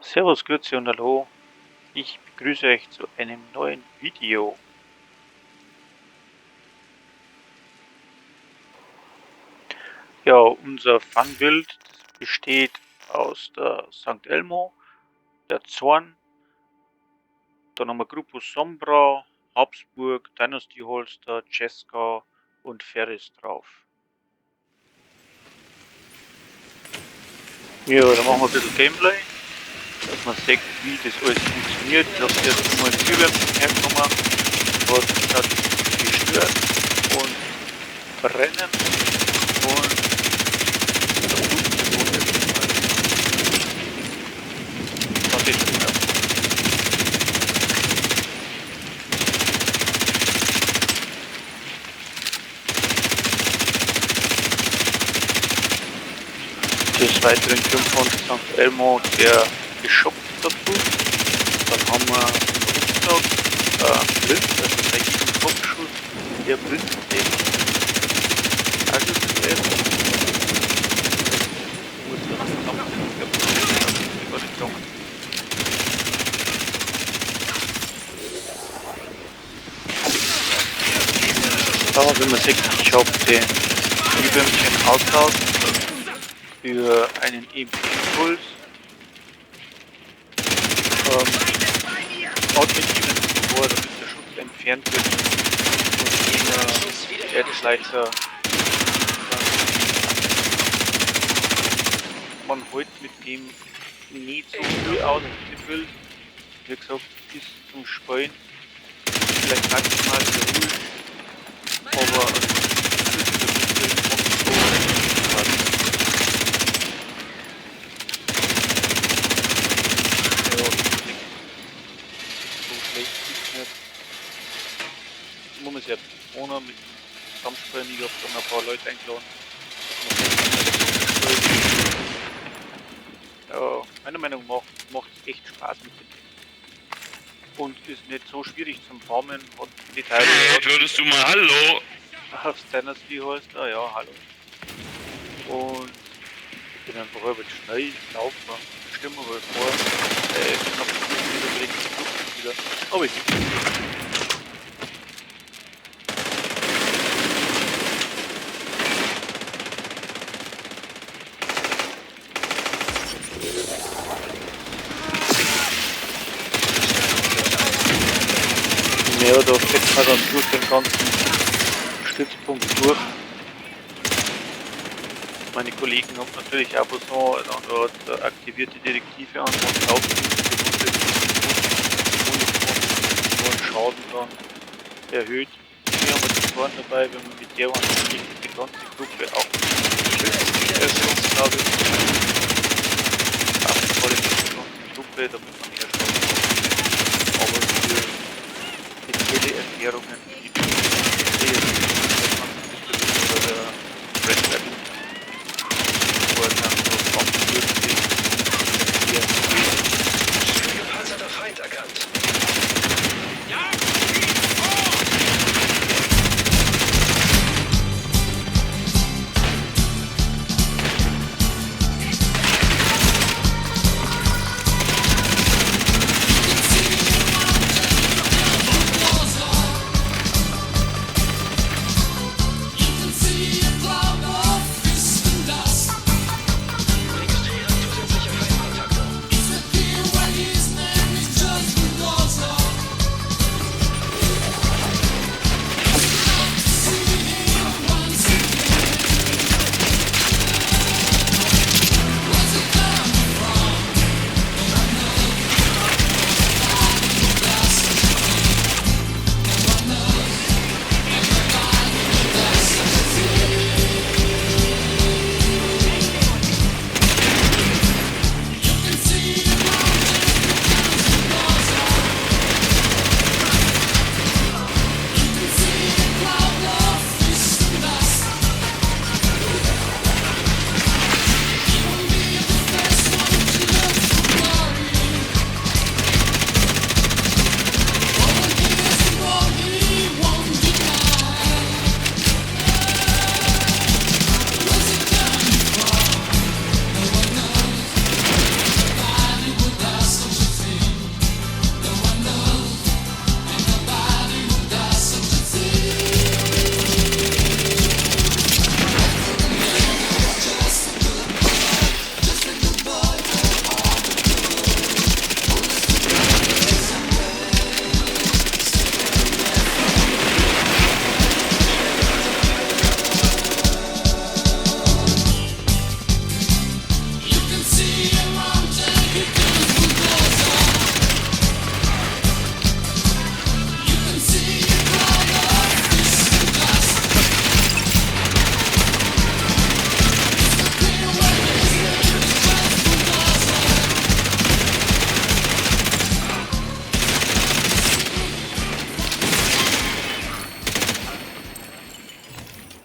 Servus, Grüezi und Hallo. Ich begrüße euch zu einem neuen Video. Ja, unser Fun-Build besteht aus der Sankt Elmo, der Zorn, dann haben wir Grupo Sombra, Habsburg, Dynasty Holster, Ceska und Ferris drauf. Ja, dann machen wir ein bisschen Gameplay, dass man sieht, wie das alles funktioniert. Ich habe jetzt mal ein Glühwürmchen hergenommen, was hat gestört und brennen und das ist schon. Des Weiteren kommt von Sankt Elmo der geschoppt dazu. Dann haben wir im Rucksack blind, also bei jedem Kopfschuss der blind den Nagel zuerst. Muss dann zusammensetzen, ich glaube, das ist gar nicht gegangen. Da, wenn man sieht, ich habe den Glühwürmchen austauscht für einen EMP-Impuls. Haut mit ihm vor, damit der Schutz entfernt wird und der leichter. Man holt mit dem nicht so viel aus dem Bild. Wie gesagt, ist zum Spielen vielleicht maximal wiederholt, aber muss ja ohne mit zusammenspielen, ich habe dann ein paar Leute eingeladen. Ja, meiner Meinung nach macht es echt Spaß mit dem Ding. Und ist nicht so schwierig zum Farmen. Hat die Teile. Hey, würdest du mal hallo? Aufs Dynasty heißt, ah ja, hallo. Und ich bin einfach über schnell gelaufen. Stimmen wir vor. Ich bin auf dem wieder. Aber ich bin. Ja, da steckt man dann durch den ganzen Stützpunkt durch. Meine Kollegen haben natürlich auch so, dort aktiviert die Direktive an und laufen ohne Schaden dann erhöht. Hier haben wir die Zorn dabei, wenn man mit der one kriegt, die ganze Gruppe auch Erhöhung, glaube ich. Auf alle die ganze Gruppe, damit man mehr Schaden hat. Aber für spezielle Erklärungen, die oder der Red Rabbit, wo er dann so abgewürgt ist. Schwer gepanzerter Feind erkannt. See a cloud of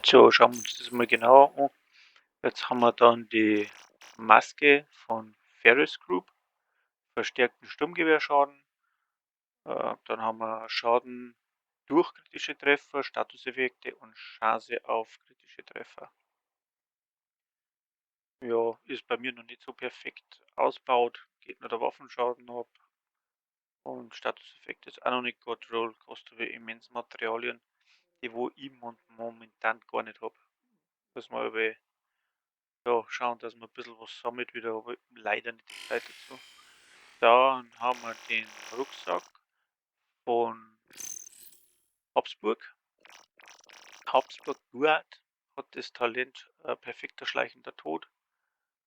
So, schauen wir uns das mal genauer an. Jetzt haben wir dann die Maske von Ferris Group, verstärkten Sturmgewehrschaden. Dann haben wir Schaden durch kritische Treffer, Statuseffekte und Chance auf kritische Treffer. Ja, ist bei mir noch nicht so perfekt ausgebaut, geht nur der Waffenschaden ab. Und Statuseffekt ist auch noch nicht gut, Roll kostet aber immens Materialien, die wo ich momentan gar nicht hab. Muss man aber ja, schauen, dass man ein bisschen was sammelt wieder, aber leider nicht die Zeit dazu. Dann haben wir den Rucksack von Habsburg. Habsburg Guard hat das Talent perfekter schleichender Tod,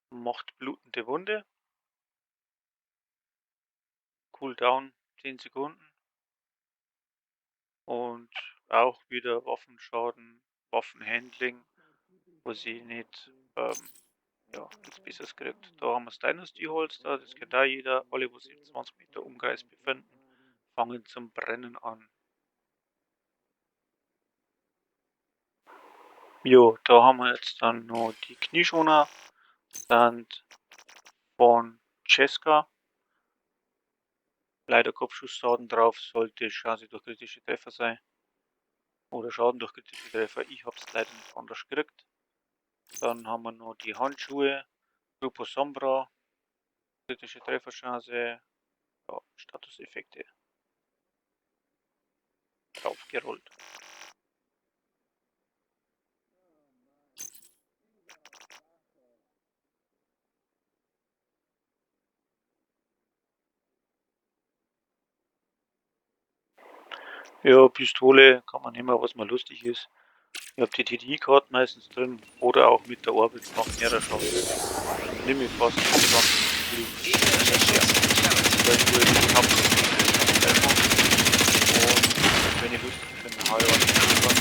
macht blutende Wunde. Cooldown 10 Sekunden. Und auch wieder Waffenschaden, Waffenhandling, was ich nicht ja, nichts Besseres kriegt. Da haben wir das Dynasty Holster, das kennt auch jeder. Alle, wo sich im 20 Meter Umkreis befinden, fangen zum Brennen an. Jo, da haben wir jetzt dann noch die Knieschoner, sind von Ceska. Leider Kopfschussschaden drauf, sollte Chance durch kritische Treffer sein. Oder Schaden durch kritische Treffer, ich hab's leider nicht anders gekriegt. Dann haben wir noch die Handschuhe, Grupo Sombra, kritische Trefferchance, ja, Statuseffekte draufgerollt. Ja, Pistole kann man nehmen, was mal lustig ist. Ich hab die T D I-Karte meistens drin oder auch mit der Orbit macht mehr Schaden. Nehme ich fast ganz viel. Weil ich wohl die hab, und wenn ich lustig bin, hau ich auch nicht drüber.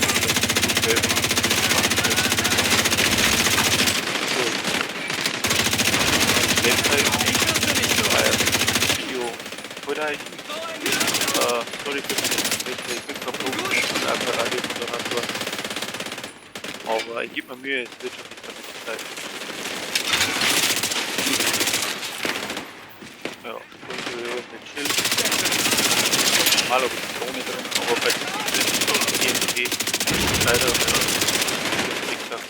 So. Video heute. Sorry für meine Schwester, ich bin kein Profi und auch kein Radiomoderator. Aber ich gebe mir Mühe, es wird schon besser mit der Zeit. Ja, mit Schild. Normal habe ich die Drohne drin, aber bei dem EMP leider nicht gesagt.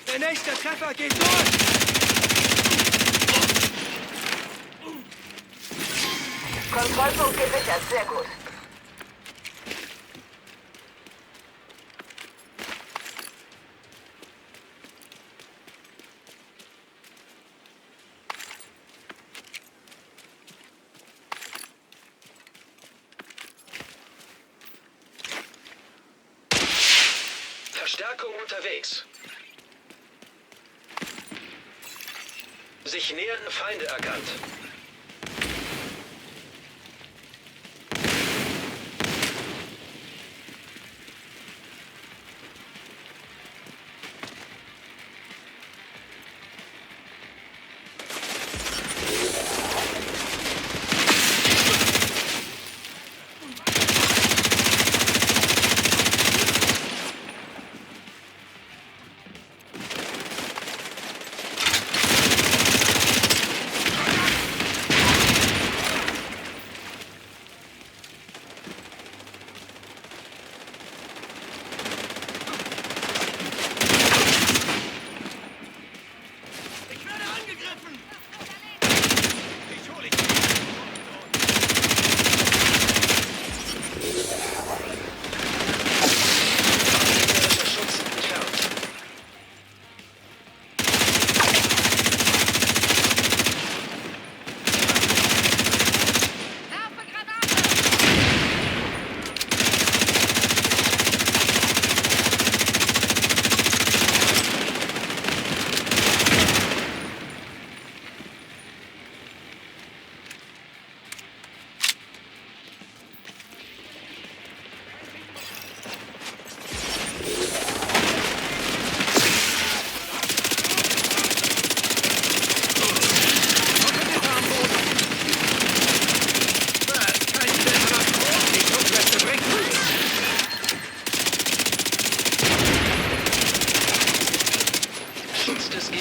Der nächste Treffer geht durch! Kontrollpunkt gesichert, sehr gut. Verstärkung unterwegs. Sich nähernde Feinde erkannt.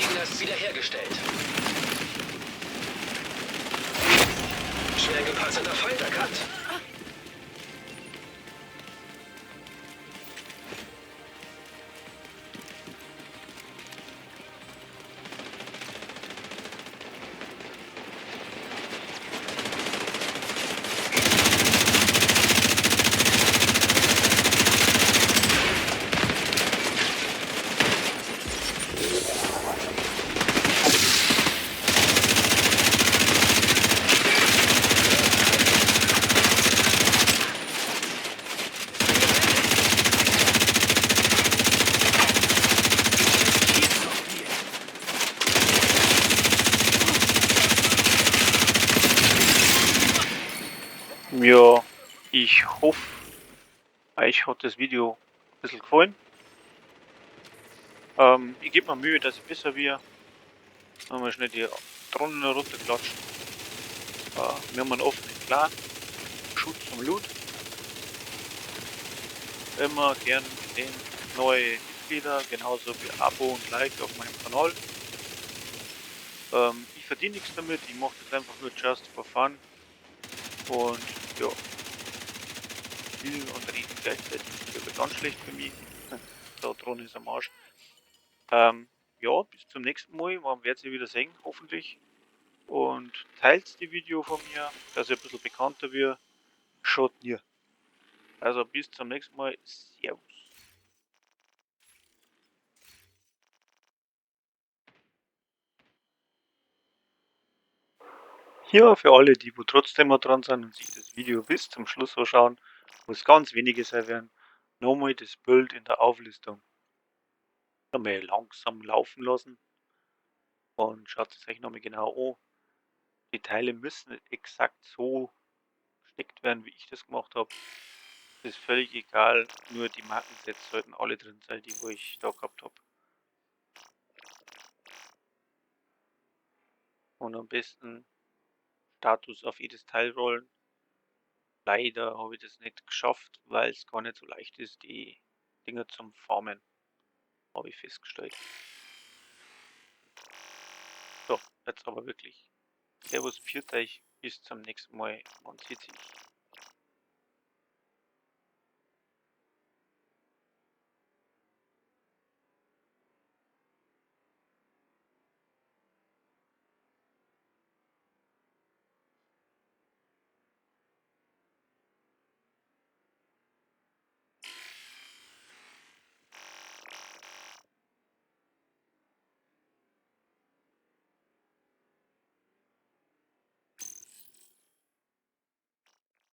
Gegner ist wiederhergestellt. Schwer gepanzerter Feind erkannt. Ja, ich hoffe, euch hat das Video ein bisschen gefallen. Ich gebe mir Mühe, dass ich besser wird. Mal schnell die Drohnen runterklatschen. Wir haben einen offenen Clan. Schutz zum Loot. Immer gern gesehen neue Mitglieder, genauso wie Abo und Like auf meinem Kanal. Ich verdiene nichts damit, ich mache das einfach nur just for fun. Und ja, spielen und reden gleichzeitig ist ganz schlecht für mich. Da Drohne ist am Arsch. Ja, bis zum nächsten Mal. Man wird sie wieder sehen, hoffentlich. Und teilt die Video von mir, dass ich ein bisschen bekannter wird. Schaut nie. Also bis zum nächsten Mal. Servus. Ja, für alle, die wo trotzdem noch dran sind und sich das Video bis zum Schluss anschauen, wo es ganz wenige sein werden, nochmal das Bild in der Auflistung. Nochmal langsam laufen lassen und schaut es euch nochmal genau an. Die Teile müssen nicht exakt so gesteckt werden, wie ich das gemacht habe. Das ist völlig egal, nur die Markensets sollten alle drin sein, die wo ich da gehabt hab. Und am besten Status auf jedes Teil rollen. Leider habe ich das nicht geschafft, weil es gar nicht so leicht ist, die Dinger zum Farmen. Habe ich festgestellt. So, jetzt aber wirklich. Servus, pfiat euch, bis zum nächsten Mal. Man sieht sich.